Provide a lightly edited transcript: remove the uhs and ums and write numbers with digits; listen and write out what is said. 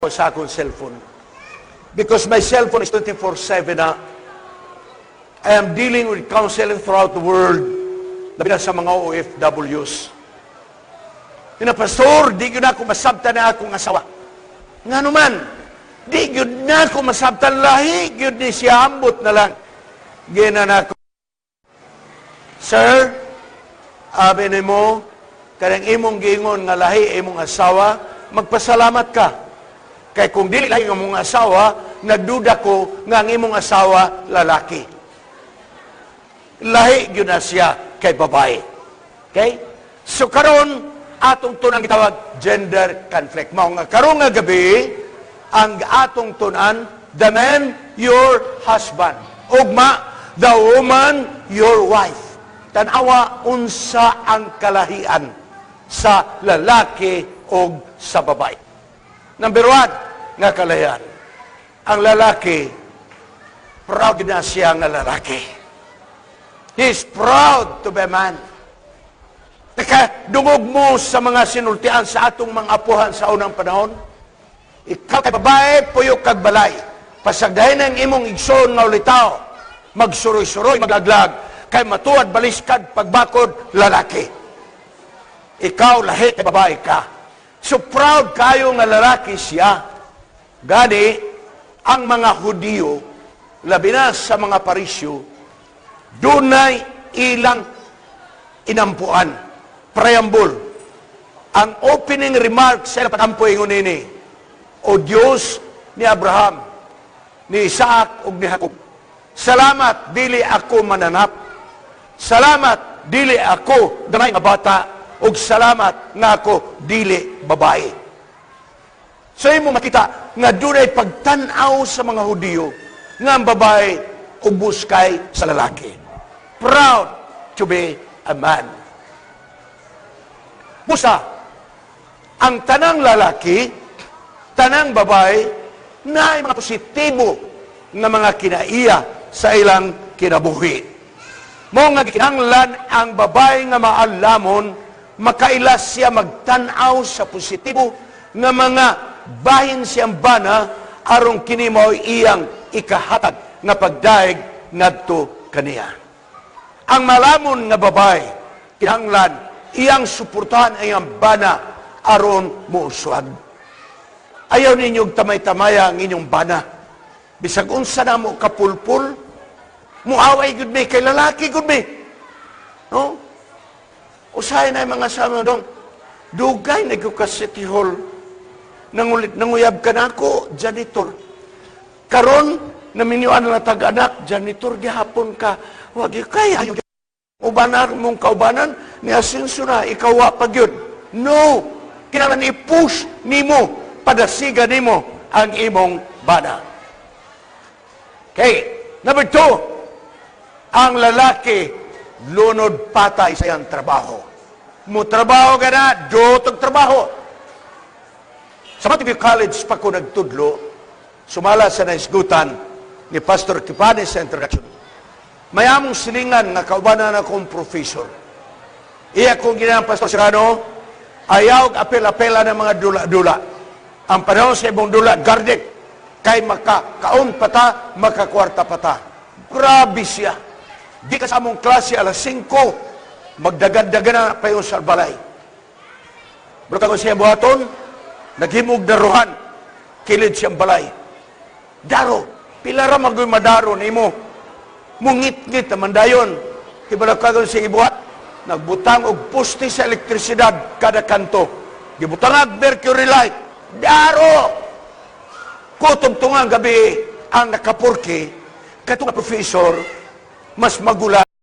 Sa akong cellphone. Because my cellphone is 24/7 na. I am dealing with counseling throughout the world, labi na sa mga OFWs. Ina, "Pastor, di gyud ako masabtan na akong asawa." Nga naman, di gyud na ako masabtan, lahi gyud ni siya, ambot na lang. Gina na ako. "Sir, abi nimo, kanang imong giingon nga lahi imong asawa, magpasalamat ka. Kay kung dili lahi ang imong asawa, nagduda ko nga ang imong asawa lalaki. Lahi gyud na siya kay babae." Okay? So karon atong tun-ang gitawag gender conflict. Mao nga karon nga gabi ang atong tun-an, the man, your husband. Ugma, the woman, your wife. Tanawa unsa ang kalahian sa lalaki o sa babae. Number one, nga kalahian. Ang lalaki, proud na siya nga lalaki. He is proud to be a man. Teka, dungog mo sa mga sinultian sa atong mga apuhan sa unang panahon. Ikaw kay babae, puyo kag balay. Pasagdahin ang imong igsoon nga ulitaw. Magsuroy-suroy, maglaglag. Kay matuad baliskad pagbakod lalaki. Ikaw lahi kay babae ka. So proud kayo nga lalaki siya. Gani, ang mga Hudiyo, labi na sa mga Parisyo, dunay ilang inampuan. Preamble. Ang opening remarks sa ilang pagampo ingon ini, "O Diyos ni Abraham, ni Isaac ug ni Jacob. Salamat dili ako mananap. Salamat dili ako gamay nga bata ug salamat nga ako dili babae." So imo makita nga dunay pagtan-aw sa mga Hudiyo nga ang babae ubos kay sa lalaki. Proud to be a man. Busa, ang tanang lalaki, tanang babae, na mga positibo nga mga kinaiya sa ilang kinabuhi. Mao nga kinahanglan ang babae nga maalamon, makailas siya magtan-aw sa positibo nga mga bahin siyang bana aron kini mao iyang ikahatag nga pagdaig ngadto kaniya. Ang malamon nga babae, kinahanglan iyang suportahan ang iyang bana aron muuswag. Ayaw ninyong tamay-tamaya ang inyong bana. Bisag unsa na mo kapulpul, muaway gud mi kay lalaki gud mi. No? Usahay na yung mga sama dong. Dugay na ka City Hall. Nangulit, nanguyab ka na ako, janitor. Karon, naminyuan na tag-anak, janitor gihapon ka. Wag gyud kay ayaw ubanan mong kaubanan ni asenso na, ikaw wa pa gyud. No, kinahanglan i-push nimo, padasiga nimo ang imong bana. Okay, number two, ang lalaki lunod patay sa iyang trabaho. Mo trabaho ka na, dotog trabaho. Sa Mountain View College pa ko nagtudlo, sumala sa naisgutan ni Pastor Kipani sa introduction. May among silingan nga kaubanan akong professor. Iya kong ginang, "Pastor Serrano, ayaw apel-apela ng mga dula-dula. Ang panahon sa imong dula, gardek, kay makakaon pata, makakwarta pata." Grabe siya. Di ka sa among klase alas 5, magdagan-dagan na pa yung sa balay. Bro, kung siya buhaton, naghimog daruhan, kilid siyang balay. Daro, pila ra magoy madaro nimo. Mungit-ngit naman dayon. Hibalo ka kung siya ibuhat, nagbutang og poste sa elektrisidad kada kanto. Gibutangag mercury light. Daro! Kutob tungang gabi ang nakapurki, katong professor, mas magula.